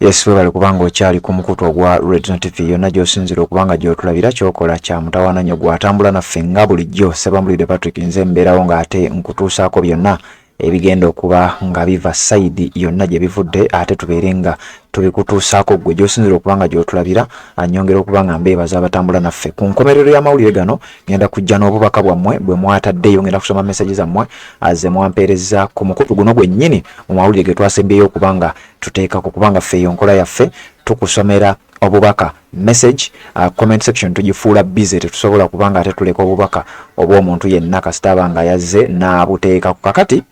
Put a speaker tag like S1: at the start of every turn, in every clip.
S1: Yes, webale kubanga okyali ku mukutu ogwa Redzone TV yonna gy'osinzira okuba nga gy'otulabira. Kyokola kya mutawaana nnyo, gw'atambula naffe nga bulijjo. Sebambulidde Patrick, nze mbeerawo ng'ate nkutuusaako byonna ebigenda okuba nga biva side yonna gye bivudde, ate tubeere nga tubikutuusaako ggwe gy'osinzira okuba nga gy'otulabira. Anyongera okuba nga mbeebaza abatambula naffe. Ku nkomerero y'amawulire gano ngenda kujja n'obubaka bwammwe bwe mwataddeyo, ngenda kusoma message zammwe ze mwampeereza ku mukutu guno gwennyini mu mawulire ge twasembyeyo okuba nga tuteekako, kubanga ffe eyo nkola yaffe, tukusomera obubaka, message. Comment section tugifuula busy, tetusobola kubanga ate tuleka obubaka obw'omuntu yenna kasita aba nga yazze n'abuteekako. Kakati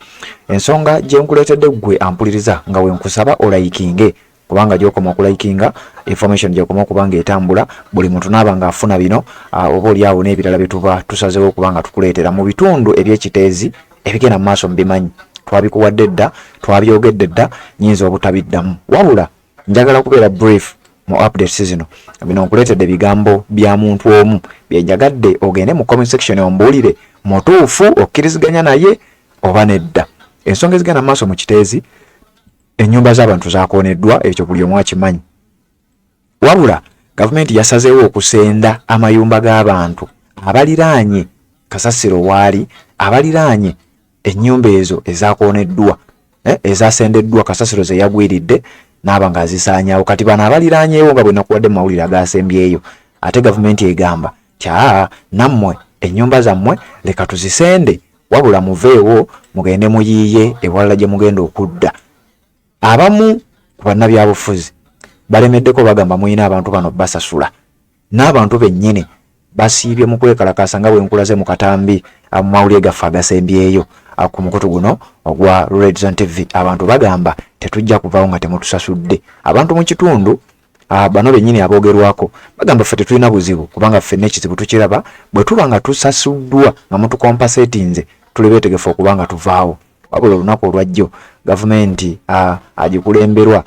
S1: ensonga gye nkuleetedde ggwe ampuliriza, nga we nkusaba olayikinge, kubanga gyokoma okulayikinga, information gyokoma okuba nga etambula, buli muntu naaba nga afuna bino oba oliawo n'ebirala bye tuba tusazeewo okuba nga tukuleetera mu bitundu eby'ekiteezi. Ebigenda mu maaso mubimanyi, twabikuwadde dda, twabyogedde dda, nyinza obutabiddamu, wabula njagala kubeera brief mu updates zino. Bino nkuleetedde bigambo bya muntu omu byenjagadde ogende mu comment section ombuulire mutuufu, okkiriziganya naye oba nedda. Ensonga ezigenda mu maaso mu Kiteezi, ennyumba z'abantu zakooneddwa, ekyo buli omu akimanyi, wabula gavumenti yasazeewo okusenda amayumba g'abantu abaliraanye kasasiro waali, abaliraanye ennyumba ezo ezakooneddwa, ezasendeddwa kasasiro ze yagwiridde n'aba ng'azisaanyaawo. Kati bano abaliraanyeewo, nga bwe nakuwadde mu mawulire agasembyeyo, ate gavumenti egamba ti aa, nammwe ennyumba zammwe leka tuzisende, wabula muveewo mugende muyiiye ewalala gye mugenda okudda. Abamu ku bannabyabufuzi balemeddeko, bagamba muyina abantu bano basasula, n'abantu bennyini basiibye mu kwekalakaasa, nga bwe nkulaze mu katambi mu mawulire gaffe agasembyeyo ku mukutu guno ogwa Red Zone TV. Abantu bagamba tetujja kuvaawo nga temutusasudde. Abantu mu kitundu bano bennyini aboogerwako bagamba ffe tetulina buzibu, kubanga ffenna ekizibu tukiraba, bwe tuba nga tusasuddwa nga mutukompensatinze, tuli beetegefu okuba nga tuvaawo. Wabula olunaku olwajjo gavumenti agikulemberwa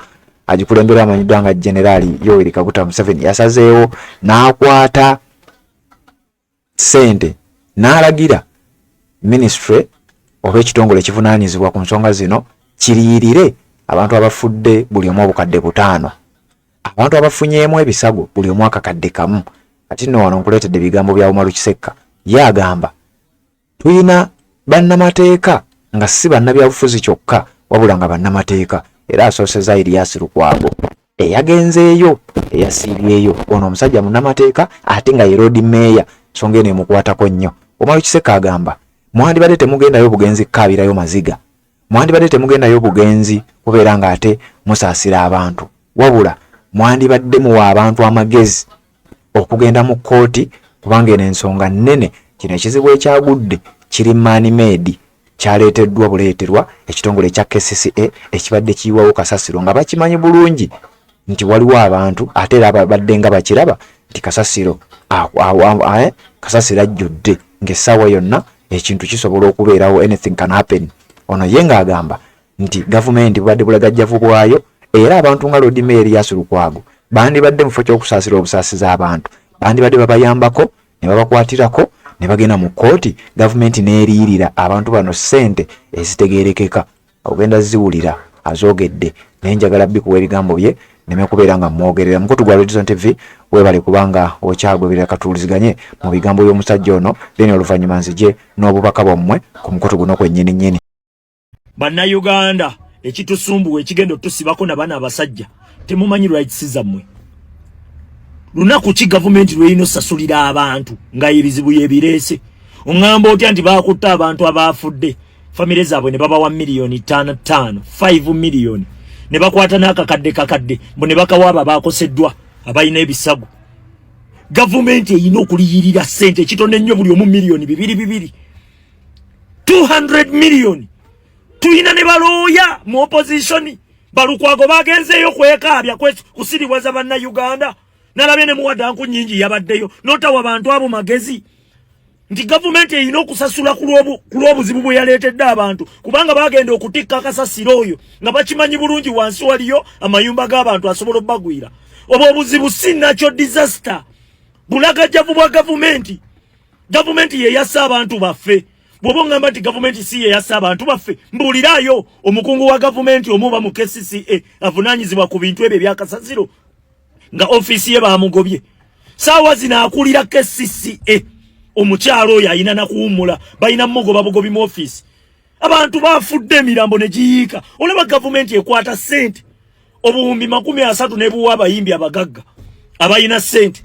S1: amanyiddwa nga Generaali Yoweri Kaguta Museveni yasazeewo n'akwata ssente n'alagira ministry oba ekitongole ekivunaanyizibwa ku nsonga zino kiriyirire abantu abafudde buli omu 50,000, abantu abafunyeemu ebisago buli omu 1,000. Kati nno wano nkuleetedde ebigambo bya Umaru Kisekka. Ye agamba tuyina bannamateeka nga si bannabyabufuzi kyokka, wabula nga bannamateeka, era asooseza Erias Lukwago eyagenzeeyo, eyasiibyeyo. Ono omusajja munnamateeka ate nga ye Lord Mayor, nsonga eno emukwatako nnyo. Umaru Kisekka agamba mwandibadde temugendayo bugenzi kukaabirayo maziga, mwandibadde temugendayo bugenzi kubeera nga ate musaasira abantu, wabula mwandibadde muwa abantu amagezi okugenda mu kkooti, kubanga eno ensonga nnene. Kino ekizibu ekyagudde kiri man made, kyaleeteddwa buleeterwa ekitongole ekya KCCA ekibadde kiyiwawo kasasiro, nga bakimanyi bulungi nti waliwo abantu, ate era babadde nga bakiraba nti kasasiro kasasiro ajjudde, ng'essaawa yonna ekintu kisobola okubeerawo, anything can happen. Ono ye ng'agamba nti gavumenti bubadde bulagajjavu bwayo, era abantu nga Lord Mayor Erias Lukwago bandibadde mu kifo ky'okusaasira obusaasiza abantu, bandibadde babayambako ne babakwatirako ne bagenda mu kkooti, gavumenti n'eriyirira abantu bano ssente ezitegeerekeka. Ogenda ziwulira azoogedde, naye njagala bikuwa ebigambo bye neme kubeera nga mwogerera. Mukutu gwa Redson TV, weebale kubanga okyagoberera. Katuwuliziganye mu bigambo by'omusajja ono, then oluvannyuma nzije n'obubaka bwammwe ku mukutu guno kwennyini nnyini.
S2: Bannayuganda, ekitusumbuwa, ekigenda otusibako na bana abasajja, temumanyi rights zammwe. Lunaku ki gavumenti lwerina osasulira abantu nga ebizibu yebireese? Oŋŋamba otya nti baakutta abantu abaafudde, famire zaabwe ne babawa miliyoni 5 5, 5 miliyoni, ne bakwata n'akakadde kakadde mbu ne bakawa abo abaakoseddwa, abalina ebisago? Gavumenti erina okuliyirira ssente ekitono ennyo buli omu miliyoni 2 2, 200 miliyoni. Tulina ne balooya mu opposition, balukwago bagenzeeyo kwekaabya, kusiriwaza bannayuganda. Nalabye ne muwaddanku nnyingi yabaddeyo notawa bantu abo magezi nti gavumenti erina okusasula ku lw'obuzibu bwe yaleetedde abantu, kubanga bagenda okutikka akasasiro oyo nga bakimanyi bulungi wansi waliyo amayumba g'abantu asobola obbagwira. Obwo obuzibu si nakyo disaster, bulagajjavu bwa gavumenti. Gavumenti yeyassa abantu baffe. Bw'oba oŋŋamba nti gavumenti si ye yassa abantu baffe, mbuuliraayo omukungu wa gavumenti omu oba mu KCCA avunaanyizibwa ku bintu ebyo ebyakasasiro nga ofiisi ye baamugobye. Saawa zino akulira KCCA omukyalo oyo alina nakuwummula, balina mugoba bugobi mu ofiisi. Abantu bafudde emirambo ne giyiika. Olaba gavumenti ekwata ssente obuwumbi 30 nebuwa abayimbi abagagga abalina ssente,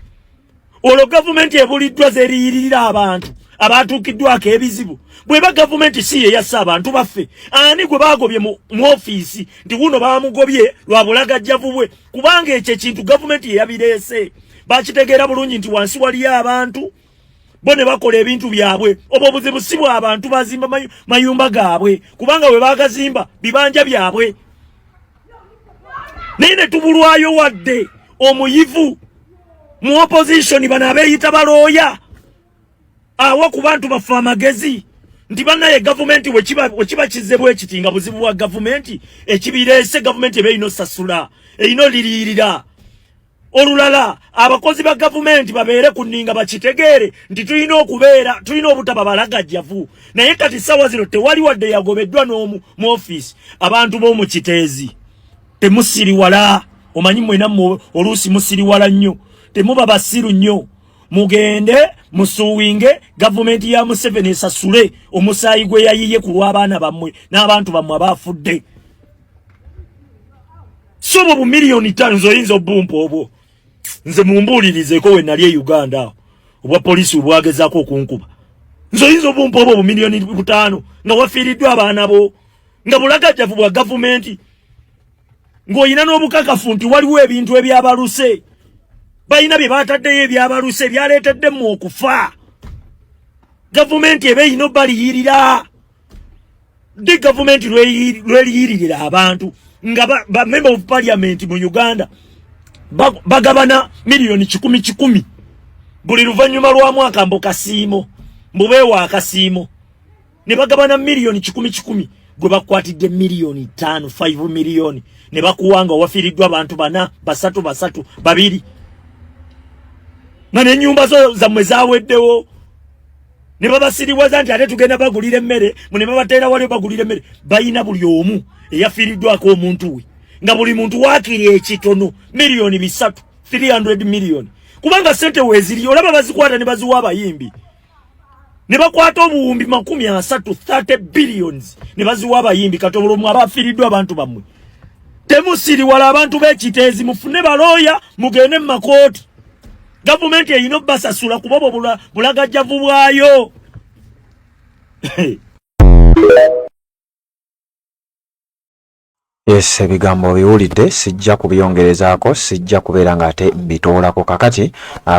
S2: olwo gavumenti ebuliddwa zeriyiririra abantu abatuukiddwako ebizibu. Bweba gavumenti si ye yassa abantu baffe, ani gwe bagobye mu ofiisi nti wuno bamugobye lwa bulagajjavu bwe? Kubanga ekyo ekintu gavumenti yeyabireese, bakitegeera bulungi nti wansi waliyo abantu bo ne bakola ebintu byabwe. Obwo obuzibu si bwa bantu bazimba mayumba gaabwe, kubanga bwe bagazimba bibanja byabwe, naye ne tubulwayo wadde omuyivu mu opposition. Bano abeeyita balooya awa ku bantu baffe amagezi nti bannaye gavumenti wekiba kizze bwe kiti nga buzibu bwa gavumenti ekibireese, gavumenti eba erina osasula, erina oliriyirira. Olulala abakozi ba gavumenti babeere ku nninga, bakitegeere nti tulina okubeera, tulina obutaba balagajjavu. Naye kati ssaawa zino tewali wadde yagobeddwa n'omu mu ofiisi. Abantu b'omu Kiteezi, temusiriwala. Omanyi mwena oluusi musiriwala nnyo, temuba basiru nnyo. Mugende musuwinge gavumenti ya Museveni esasule omusaayi gwe yayiye ku lw'abaana bammwe n'abantu bammwe abafudde. Si obwo bu miliyoni 5 nze oyinza obumpa obwo? Nze mumbuulirizeeko, we nali e Uganda awo obwa poliisi bwagezaako okunkuba, nze oyinza obumpa obwo bu miliyoni 5 nga wafiiriddwa abaana bo, nga bulagajjavu bwa gavumenti, ng'olina n'obukakafu nti waliwo ebintu ebyabaluse, balina bye bataddeyo ebyabaluse byaleetedde mu okufa? Gavumenti eba erina obaliyirira. Ddi gavumenti lweriyiririra abantu nga ba member of parliament mu Uganda bagabana miliyoni 100 100 buli luvannyuma lwa mwaka, mbu kasiimo, mbubeewa akasiimo, ne bagabana miliyoni 100 100? Gwe bakwatidde miliyoni 5, 5 miliyoni ne bakuwanga wafiiriddwa abantu bana, basatu, basatu, babiri, nga n'ennyumba zo zammwe zaweddewo, ne babasiriwaza nti ate tugenda bagulira emmere, ne babateera wali bagulira emmere. Balina buli omu eyafiiriddwako omuntu we, nga buli muntu waakiri ekitono miliyoni 300, 300 miliyoni, kubanga sente weeziri. Olaba bazikwata ne baziwa abayimbi, ne bakwata obuwumbi 30, 30 billions, ne baziwa abayimbi. Kati olwo abafiiriddwa abantu bammwe, temusiriwala. Abantu b'Ekiteezi, mufune balooya, mugende mu makooti. Gavumenti erina obbasasula kuba obwo bulagajjavu bwayo.
S1: Yes, ebigambo biwulidde, sijja kubyongerezaako, sijja kubeera ng'ate mbitoolako. Kakati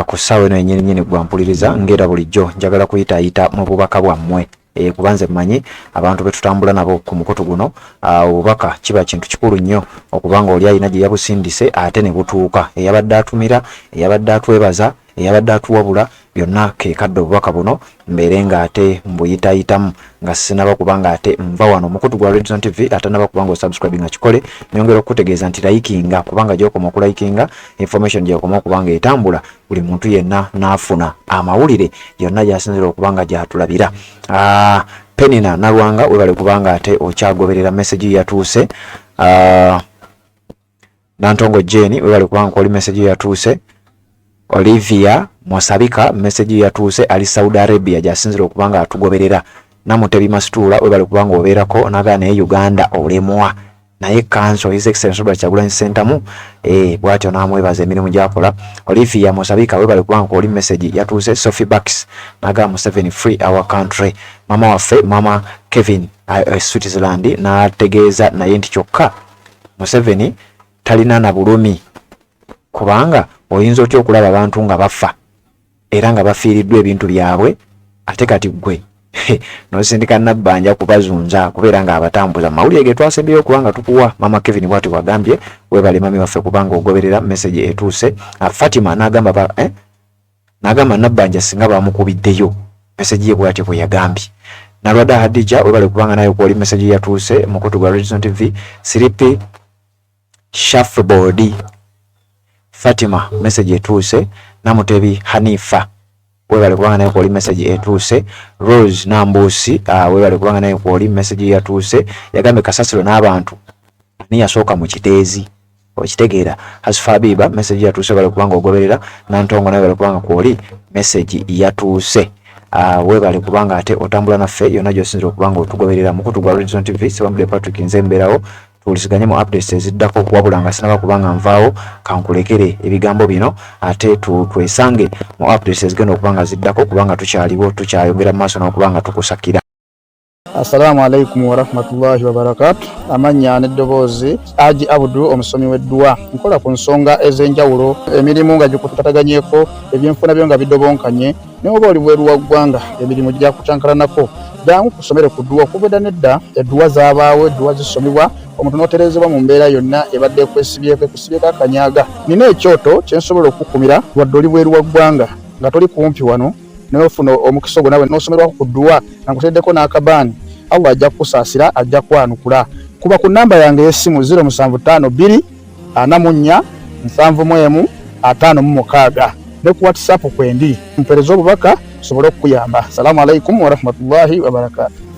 S1: ku ssaawa eno yennyini nnyini gwa mpuliriza, ng'era bulijjo njagala kuyitaayita mu bubaka bwammwe, kuba nze mmanyi abantu be tutambula nabo ku mukutu guno. Obubaka kiba kintu kikulu nnyo okuba nga oli alina gye yabusindise ate ne butuuka. Eyabadde atumira, eyabadde atwebaza, eyabadde atuwabula, byonna kekadde obubaka buno mbeere ng'ate mbuyitaayitamu nga sinaba kuba ng'ate nva wano. Omukutu gwa Redson TV, atanaba kuba nga osubscribe nga kikole. Nyongera okukutegeeza nti likinga, kubanga gyokoma okulikinga, information gyokoma okuba nga etambula, buli muntu yenna n'afuna amawulire yonna gy'asinzira okuba nga gyatulabira. Penina Nalwanga, webale kubanga ate okyagoberera, message yatuuse. Nantongo Jane, webale kubanga oli, message yatuuse. Olivia Mosabika, message yatuuse, ali Saudi Arabia gy'asinzira okuba nga atugoberera. Namutebi Masituula, webale kubanga obeerako, nagaa naye Uganda olemwa. Naye kanso His Excellency Robert Kyagulanyi Ssentamu, bw'atyo n'amwebaza emirimu gy'akola. Olivia Mosabika, webale kubanga oli, message yatuuse. Sophie Bucks nagaa Museveni free our country. Mama waffe, mama Kevin, Switzerland, n'ategeeza naye nti kyokka Museveni talina na bulumi, kubanga oyinza otya okulaba abantu nga bafa era nga bafiiriddwa ebintu byabwe, ate kati ggwe nosindika Nabbanja kubazunza kubeera nga abatambuza? Mawulire ge twasembyeyo okuba nga tukuwa, mama Kevin bwati wagambye. Webale mami waffe kubanga ogoberera, message etuuse. Fatima n'agamba eh? N'agamba Nabbanja singa bamukubiddeyo, message ye bwatyo bwe yagambye. Nalwada Hadija, webale kubanga naye kwoli, message yatuuse. Mukutu gwa Redson TV, Siripi Shafboard Fatima, message etuuse. Namutebi Hanifa. Webale kubanga naye kwoli message etuuse. Rose Nambuusi, webale kubanga naye kwoli message yatuuse. Yagambye kasasiro n'abantu ani yasooka mu kiteezi, okitegeera. Hasfa Habiba, message yatuuse, webale kubanga ogoberera. Nantongo naye webale kubanga kwoli message yatuuse. Webale kubanga ate otambula naffe yonna gy'osinzira okuba nga otugoberera mukutu gwa Redson TV. Sebambule Patrick nze mbeerawo, tuwuliziganye mu updates eziddako. Wabula nga sinaba kubanga nvaawo, kankulekere ebigambo bino ate twesange mu updates ezigenda okuba nga ziddako, kubanga tukyaliwo, tukyayongera mu maaso n'okuba nga tukusakira.
S3: Assalamu alaikum warahmatullahi wabarakatu. Amannya n'eddoboozi, Aji Abudu, omusomi w'edduwa. Nkola ku nsonga ez'enjawulo, emirimu nga gikutataganyeko, ebyenfuna byo nga bidobonkanye, naye oba oli bweru wa ggwanga, emirimu gyakucankalanako, jangu kusomere ku dduwa. Okuva edda nedda edduwa zaabaawo, edduwa zisomibwa omuntu n'otereezebwa mu mbeera yonna ebadde ekwesibyeko, ekusibyeko akanyaga. Nina ekyoto kye nsobola okukukumira wadde oli bweru wa ggwanga nga toli kumpi wano, naye ofuna omukisa ogwo nawe n'osomerwako ku dduwa nga nkuteereddeko n'akabaani. Allah ajja kukusaasira, ajja kwanukula. Kuba ku nnamba yange ey'essimu 0752 44 71 56 ne ku WhatsApp kwendi, mpeereza obubaka nsobole okukuyamba. Salaamu alaikum warahmatullahi wabarakatuh.